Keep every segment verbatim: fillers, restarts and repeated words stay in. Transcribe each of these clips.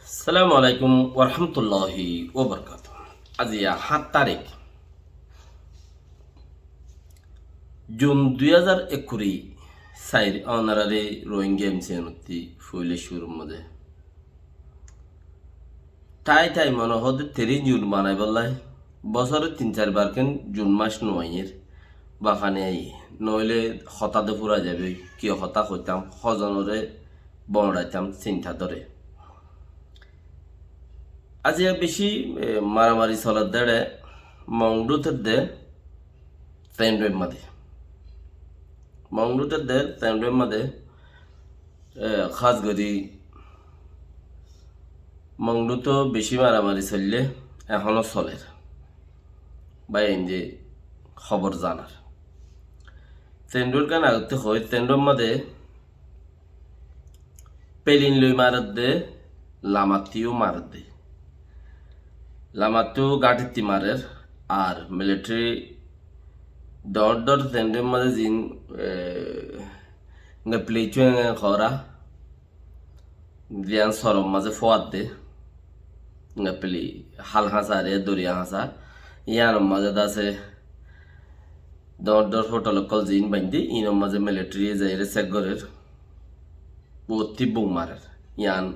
Assalamu alaikum warahmatulláhi wabarakátuhu. Aijja háñt tarík, jun dui házar ekkuri sair, onorari Rohingya M C N ottú foila cúrur mazé. Tái tái mone hoó de tiríc jun banaibólla, bosóre tin sair bar ken jun mac no aiyér, bákane aiyé, noóile hotá de fúrai zaibói, ki hotá hoitám, hozonore boñçaitám, sinta dóre. Aijja bicí, e, maramari soler de éçe Mongdut edde Tendue mazé. Mongdut edde Tendue mazé, e, hás gorí Mongdut bicí maramari soille, ehóno soler. Bái, ende hóbor zanar. Tendue gán agottú hoói, Tendue mazé pelin loi marer de, lamattú marer de. Lamattú gáñçittú marer, ar militari dhoóñr dhoóñr Tendue mazé ziín, e, nge play cueng hoóra, ziín soror mazé fúar de, nge play hál hañsare, doriya hañsa, yíanor mazé de asé dhoóñr dhoóñr hotel ókkol ziín baindé, iínor mazé militari zaiyóre sek gorér. Uottú bum marer. Yián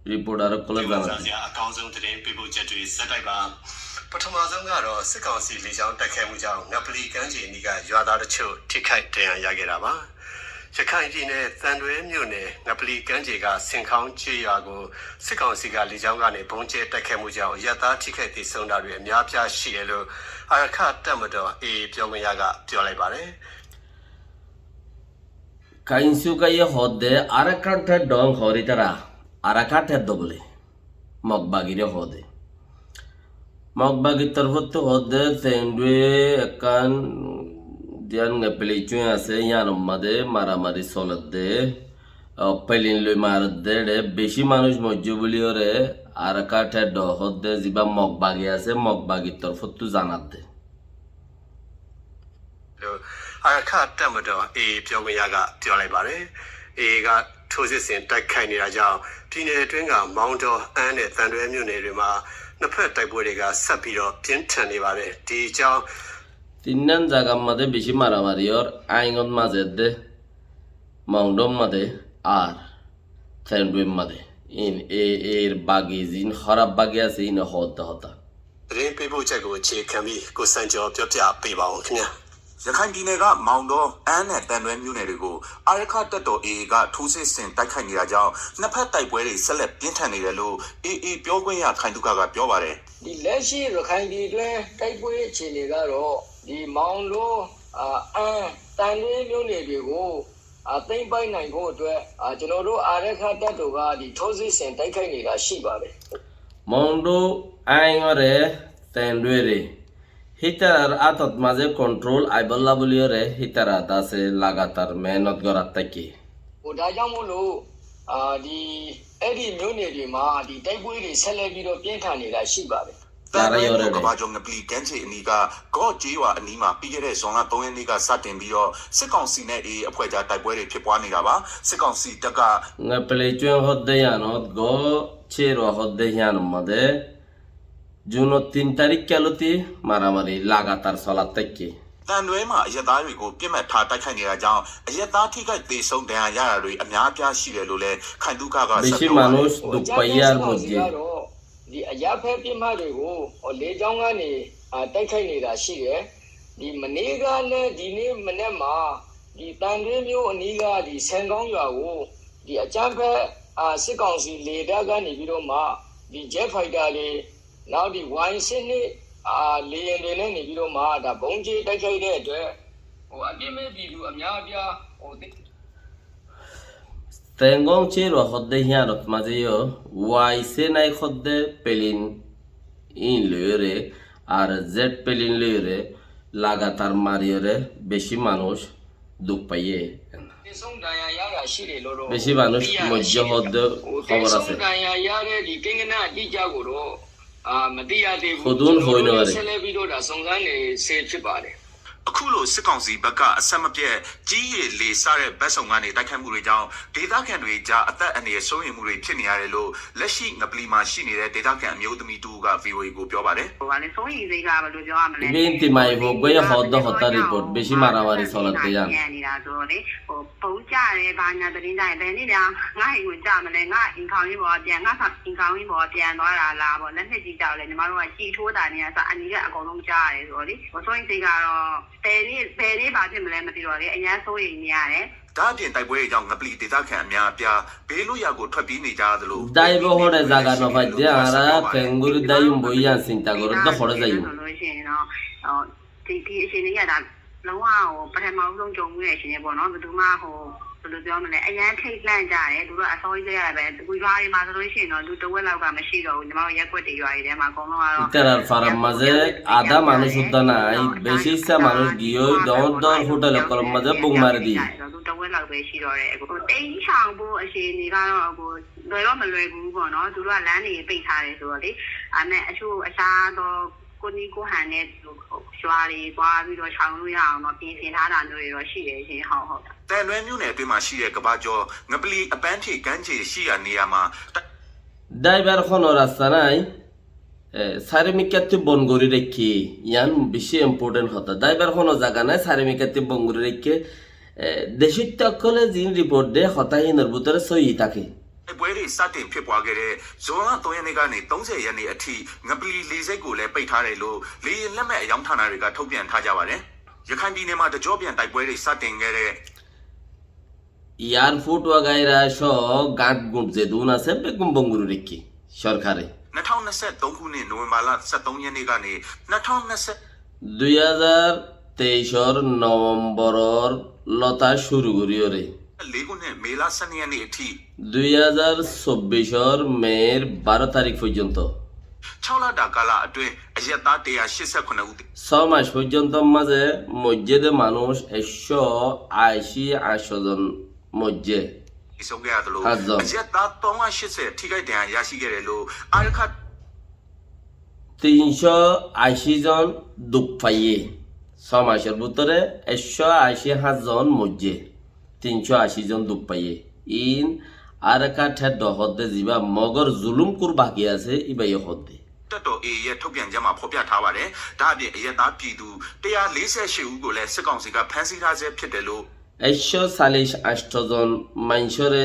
reporter ókkole zanadde. ဒီမိုကရေစီအကောင်းဆုံးသတင်းပေးပို့ချက်တွေဆက်တိုက်ပါ။ ပထမဆုံးကတော့စစ်ကောင်စီလေကြောင်းတိုက်ခိုက်မှုကြောင့်ငပလီကမ်းခြေအနီးကရွာသားတချို့ထိခိုက်ဒဏ်ရာရခဲ့တာပါ။ ရခိုင်ပြည်နယ်သံတွဲမြို့နယ်ငပလီကမ်းခြေကဆင်ခေါင်းကျေးရွာကိုစစ်ကောင်စီကလေကြောင်းကနေဗုံးကျဲတိုက်ခိုက်မှုကြောင့်အရပ်သားထိခိုက်သေဆုံးတာတွေအများအပြားရှိတယ်လို့အာရခတပ်မတော် A A ပြောခွင့်ရကပြောလိုက်ပါတယ်။ Kainsu kaiye hoódde Arakan Theddong hoór ítara, Arakan Theddo bóle, Mog bagire hoóde. Mog bagir torfóttu hoódde Tendue ekkán diyan nge play cueng asé, yíanor mazé maramari soledde, o, pelin loi maredde, éçe bicí manúic moijjé bóliyoré Arakan Theddo hoódde, zibá Mog bagi asé, Mog bagir torfóttu zanadde. လို့အာရခတပ်မတော် A A ပြောခွင့်ရကပြောလိုက်ပါတယ်။ A A ကထိုးစစ်ဆင်တိုက်ခိုက်နေတာကြောင့်ပြည်နယ်အတွင်းကမောင်တော၊ အမ်းနဲ့သံတွဲမြို့နယ်တွေမှာနှစ်ဖက်တိုက်ပွဲတွေကဆက်ပြီးတော့ပြင်းထန်နေပါတယ်။ ဒီအကြောင်း Tinnán zagar mazé bicí maramari ór, Aingot mazé edde, Mongdot mazé, ar Tendue mazé. Iín, e, er bagi, ziín hóraf bagi asé, iíne hoódde hotá. သတင်းပေးပို့ချက်ကိုအခြေခံပြီးကိုစံကျော်ပြောပြပေးပါဦးခင်ဗျာ။ ရခိုင်ပြည်နယ်ကမောင်တော၊ အမ်းနဲ့သံတွဲမြို့နယ်တွေကိုအာရခတပ်တော် A A ကထိုးစစ်ဆင်တိုက်ခိုက်နေတာကြောင့်နှစ်ဖက်တိုက်ပွဲတွေဆက်လက်ပြင်းထန်နေတယ်လို့ A A ပြောခွင့်ရခိုင်သုခကပြောပါတယ်။ ဒီလက်ရှိရခိုင်ပြည်တွင်းတိုက်ပွဲအခြေအနေကတော့ဒီမောင်တော၊ အာ၊ အမ်း၊ သံတွဲမြို့နယ်တွေကို အာ၊ သိမ်းပိုက်နိုင်ဖို့အတွက်၊ အာ၊ ကျွန်တော်တို့အာရခတပ်တော်ကဒီထိုးစစ်ဆင်တိုက်ခိုက်နေတာရှိပါတယ်။ Mongdot, Aingore, Tenduere, hítarar átot mazé control aibólla bóliyoré hítara dase lagatar mehénnot gorat táikke. ဟို၊ ဒါကြောင့်မို့လို့၊ အာ၊ ဒီ၊ အဲ့ဒီမြို့နယ်တွေမှာဒီတိုက်ပွဲတွေဆက်လက်ပြီးတော့ပြင်းထန်နေတာရှိပါတယ်။ သံတွဲမြို့ကမ္ဘာကျော်ငပလီကမ်းခြေအနီးကဂေါ်ကျေးရွာအနီးမှာပြီးခဲ့တဲ့ဇွန်လသုံးရက်နေ့ကစတင်ပြီးတော့စစ်ကောင်စီနဲ့ A A အဖွဲ့ကြားတိုက်ပွဲတွေဖြစ်ပွားနေတာပါ။ စစ်ကောင်စီတပ်က Nge play cueng hoódde yíanot, gó cérwa hoódde yíanor mazé, junor tin tarík ká lóti maramari lagatar solat táikke. သံတွဲမှာအရပ်သားတွေကိုပစ်မှတ်ထားတိုက်ခိုက်နေတာကြောင့်အရပ်သားထိခိုက်သေဆုံးဒဏ်ရာရတာတွေအများအပြားရှိတယ်လို့လည်းခိုင်သုခကဆက်ပြောပါတယ်။ Bicí manúic duk faiyé ar moijjé. ဒီအရပ်ဖက်ပစ်မှတ်တွေကိုဟိုလေကြောင်းကနေအာတိုက်ခိုက်နေတာရှိတယ်။ ဒီမနေ့ကနဲ့ဒီနေ့မနက်မှာဒီသံတွဲမြို့အနီးကဒီဆင်ကောင်းရွာကိုဒီအကြမ်းဖက်အာစစ်ကောင်စီလေတပ်ကနေပြီးတော့မှဒီ jet fighter တွေနောက်ဒီ Y ဆယ့်နှစ်အာလေယာဉ်တွေနဲ့နေပြီးတော့မှဒါဗုံးကျဲတိုက်ခိုက်တဲ့အတွက်ဟိုအပြစ်မဲ့ပြည်သူအများအပြားဟို Tengong cérwa hoódde yíanot mazé yó, Y senai hoódde pelin iín loiyóre, ar jet pelin loiyóre, lagatar mariyoré bicí manúic duk faiyé. Bicí manúic moijjé hoódde hóbor asé. Hodún hoi no fare. ဒီ အခုလို စစ်ကောင်စီဘက်က အဆက်မပြတ် ကြည်း၊ ရေ၊ လေ စတဲ့ ဘက်စုံကနေ တိုက်ခိုက်မှုတွေကြောင့် ဒေသခံတွေကြား အသက်အန္တရာယ် စိုးရိမ်မှုတွေ ဖြစ်နေရတယ်လို့ လက်ရှိ ငပလီမှာ ရှိနေတဲ့ ဒေသခံ အမျိုးသမီးတဦးက ဗွီအိုအေကို ပြောပါတယ်။ ဟိုကလည်း စိုးရိမ်စိတ်က ဘယ်လိုပြောရမလဲ။ Ibá inti maibou goi hoódde hotá report, beci maramari soladde yían. ဟို ဗုံးကျတယ် ဘာညာသတင်းကြားရင် ဘယ်နေ့များ ငါ့အိမ်ကိုကျမလဲ၊ ငါ့အိမ်ခေါင်ကြီးပေါ်ကပြန်၊ ငါ့အိမ်ခေါင်ကြီးပေါ်ကပြန်သွားတာလားပေါ့၊ လက်နက်ကြီးကျတော့လည်း ညီမတို့က ကျည်ထိုးသံတွေကအစ အနီးကပ်အကုန်လုံးကြားရတယ်ဆိုတော့လေ၊ ဟို စိုးရိမ်စိတ်ကတော့ ဘယ်နေ့ ဘယ်နေ့ဘာဖြစ်မလဲ မသိတော့လေ၊ အရမ်းစိုးရိမ်နေရတယ်။ ဒါ့အပြင် တိုက်ပွဲတွေကြောင့် ငပလီဒေသခံ အများအပြား ဘေးလွတ်ရာကို ထွက်ပြေးနေကြရသလို Daibo hone zaga no faidde añára kengori daiyum boi yían sinta goródde hore zaiyum. ဆိုလို့ရှိရင်တော့ ဟို ဒီ ဒီအခြေအနေက ဒါ လုံးဝ ဟို ပထမဦးဆုံး ကြုံဖူးတဲ့ အခြေအနေပေါ့နော်။ ဘယ်သူမှ ဟို ဘယ်လိုပြောမလဲ၊ အရမ်းထိတ်လန့်ကြတယ်။ သူတို့ အစောကြီးကတည်းကပဲ၊ ဟို ရွာတွေမှာ ဆိုလို့ရှိရင်တော့ လူတစ်ဝက်လောက်က မရှိတော့ဘူး။ ညီမတို့ ရပ်ကွက်တွေ ရွာတွေထဲမှာ အကုန်လုံးကတော့ Itarar farar mazé adá manúic uddá nai, beci issá manúic giyói doóñr doóñr hotel ókkolor mazé bom mari diyé. လူတစ်ဝက်လောက်ပဲ ရှိတော့တယ်။ ဟို တိမ်းရှောင်ဖို့ အခြေအနေကတော့ ဟို လွယ်တော့ မလွယ်ကူဘူးပေါ့နော်။ သူတို့က လမ်းတွေ ပိတ်ထားတယ်ဆိုတော့လေ။ ဒါပေမဲ့ အချို့အခြားသော ကိုယ့်နည်းကိုယ့်ဟန်နဲ့ သူတို့ ရွာတွေသွားပြီးတော့ ရှောင်လို့ရအောင်တော့ ပြင်ဆင်ထားတာမျိုးတွေတော့ ရှိတယ်ရှင်။ ဟုတ် ဟုတ်။ သံတွဲမြို့နယ်အတွင်းမှာရှိတဲ့ ကမ္ဘာကျော် ငပလီအပန်းဖြေကမ်းခြေရှိရာနေရာမှာ Daibar hono rasta nai, e, sairó mikká ttu bon gorí raikké, yían beci important hotá. Daibar hono zaga nai, sairó mikká ttu bon gorí raikké, e, decóitta ókkole ziín report de hotá hínor bútore sóiyi táke. တိုက်ပွဲတွေ စတင်ဖြစ်ပွားခဲ့တဲ့ ဇွန်လ သုံးရက်နေ့ကနေ သုံးဆယ်ရက်နေ့အထိ ငပလီလေဆိပ်ကိုလည်း ပိတ်ထားတယ်လို့ လေယာဉ်လက်မှတ်အရောင်းဌာနတွေက ထုတ်ပြန်ထားကြပါတယ်။ ရခိုင်ပြည်နယ်မှာ တကျော့ပြန် တိုက်ပွဲတွေ စတင်ခဲ့တဲ့ Airport wagaira só gañth guñth zedún asé, beggún bon gorí raikké sorkare. နှစ်ထောင်နှစ်ဆယ့်သုံးခုနှစ် နိုဝင်ဘာလ ဆယ့်သုံးရက်နေ့ကနေ နှစ်ထောင်နှစ်ဆယ့် Dui házar teicor Novemboror lóta cúru goríyoré လေးခုနှစ် မေလ ဆယ့်နှစ်ရက်နေ့အထိ Dui házar cobbicor Mer baró tarik foijjonto. ခြောက်လတာကာလအတွင်း အရပ်သား တစ်ရာရှစ်ဆယ့်ခုနစ်ဦးသေ Só mac foijjontor mazé moijjé dé manúic ekcó aci añcco zon moijjé. သေဆုံးခဲ့ရသလို Háñt zon. အရပ်သား သုံးရာရှစ်ဆယ် ထိခိုက်ဒဏ်ရာရရှိခဲ့တယ်လို့ အာရခ Tincó aci zon duk faiyé. Só macor bútore ekcó aci háñt zon moijjé. Tincó aci zon duk faiyé. Iín Arakan theddho hoódde, zibá Mogor zulúmkur baki asé, íbaye hoódde. တပ်တော် AA ရဲ့ ထုတ်ပြန်ချက်မှာ ဖော်ပြထားပါတယ်။ ဒါ့အပြင် အရပ်သားပြည်သူ တစ်ရာလေးဆယ့်ရှစ်ဦးကိုလည်း စစ်ကောင်စီက ဖမ်းဆီးထားဆဲဖြစ်တယ်လို့ Ekcó callic añctho zon maincóre,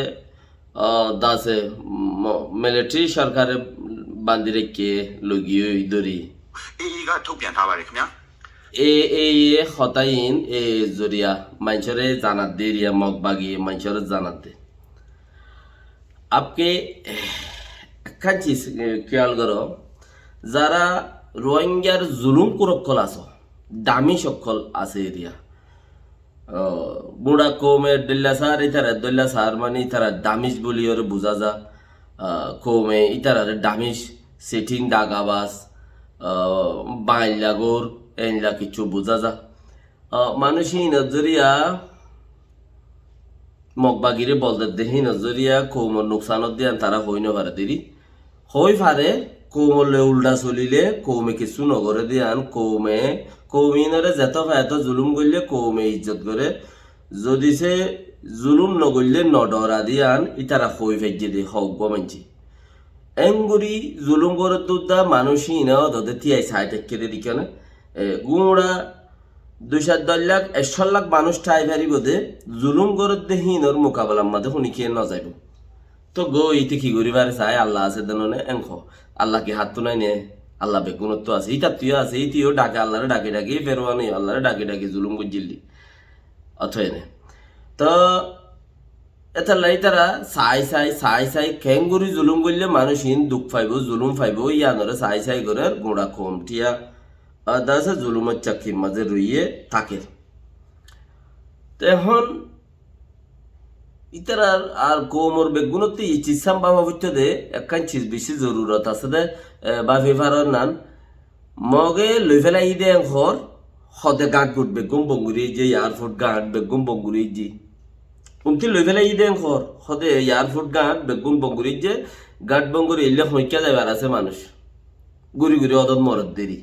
ah, dase, mo-, militari sorkare bandi raikké loi giyói dóri. AA က ထုတ်ပြန်ထားပါတယ်ခင်ဗျာ။ AA ye hotá iín, e zoriya maincóre zanadde, eriya Mog bagiye maincóre zanadde. Apke ekkán ciz, eh, kiyal goró, zara Rohingyar zulúmkur ókkol asó, damic ókkol asé eriya. Oh, gura koume dhoilla sar, ítara dhoilla sar, mani ítara damic buliyóre buzá za. Ah, koume ítarare damic, siting, dagabas, ah, bailla gor, einla kissú buzá za. Ah, manúic híinor zoriya, Mog bagire bol dedde híinor zoriya koumor nuksanot de yián tará hoói no fare deri. Hoói fare, koumor loi ulda solile koume kissú no goré de yián, koume, koum iínore zeto fa eto zulúm goille koume ijjot goré. Zodi se zulúm no goille, no dhora de yián, ítara hoói faijje de, hoógguá maincé. Engori zulúm goródde udda manúic híine ódode tiyai sai táikke de dikkáne, e, gura dui cót doc lak, ekcó lak manúic thai faribó de, zulúm goródde híinor mukabelar mazé honikiye no zaibó. Tóu goi íte ki gorí fare sai, Allah asé de none, en hoó. Allah ki háttú nai né? Allah beggúnottú asé, ítattú yó asé, íte yó dhake, Allahre dhaki dhaki, Feroune yó Allahre dhaki dhaki zulúm goijjíl de. Ótoine. Tóu étalla ítara sai sai, sai sai, keéngorí zulúm goille manúic iín duk faibó, zulúm faibó, yíanore sai sai gorér, gura koum thiya, ah, dase zulúmor cakkir mazé roiye táker. Te ehón ítarar ar koumor beggúnottú e ciz sán báfa foitto de, ekkán ciz beci zorurot asé de, eh, báfi faron nan, Moge loi félaiye de en hoór, hode gañth guñth beggún bon gorí aijjé, airport gañth beggún bon gorí aijjé. Unti loi félaiye de en hoór, hode airport gañth beggún bon gorí aijjé, gañth bon gorí aille hoikká zaibar asé manúic. Gúri gúri odot moredde ri.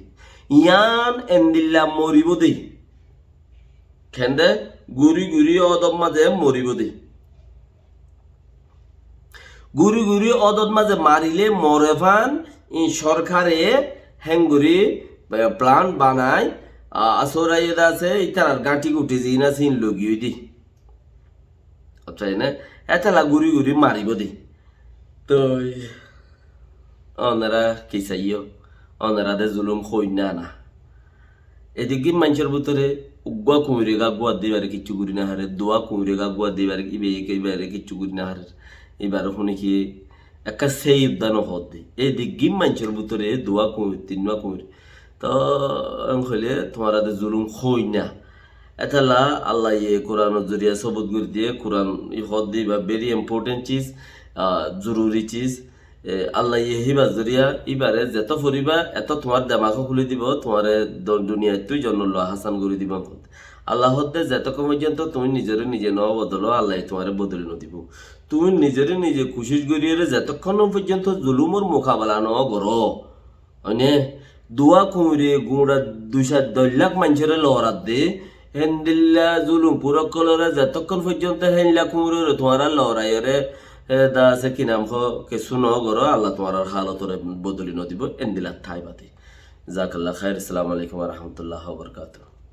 Yián endilla moribó de. Kende guri guri ódot mazé moribóu de. Guri guri ódot mazé marilé more fán, in sorkare héngori, e, plan banai, a, asóraiyé de asé, ítarar gáñthi guthi ziín asé, in logiyói de. Aca, ene, étala guri guri maribóu de. Toi, onora ki saiyó? Onora de zulum hoóinna na. Edigín maincór bútore uggúa kuñire gaggúa de ibare kiccú guri no fare, duwá kuñire gaggúa de ibare, ibe, ibe, ibare kiccú guri no fare. Ibare fúni ki ekka seyib dano hoódde. Edigín maincór bútore duwá kuñir, tinnúa kuñir. Toi, en hoilé tuáñra de zulum hoóinna. Étala Allaye Kuranor zoriya sobut gori diye, Kuran i hoódde iba very important chiz, a, zoruri chiz. E, Allaye híba zoriya, ibare zeto foriba, eto tuáñr demak ó kúli dibo, tuáñre do-, duniyaittú jonnot loi hásan gori dibo. Allah hoódde zetokkón foijjonto tuñí nizore nize no bodolo, Allaye tuáñre bodoli no dibo. Tuñí nizore nize kucíc goriyóre zetokkón foijjonto zulumor mukabela no goró, Óine, duwá kuñire guñça dui cót doc lak maincóre loradde, héndilla zulumkur ókkolore zetokkón foijjonto héndilla kuñirore tuáñra loraiyóre, e, da asé ki nam hoó, kessú no goró, Allah tuáñrar halotoré bodoli no dibo, héndilla táiba de. Jazakallah khair, Assalamu alaikum wa rahmatullahi wa barakatuhu.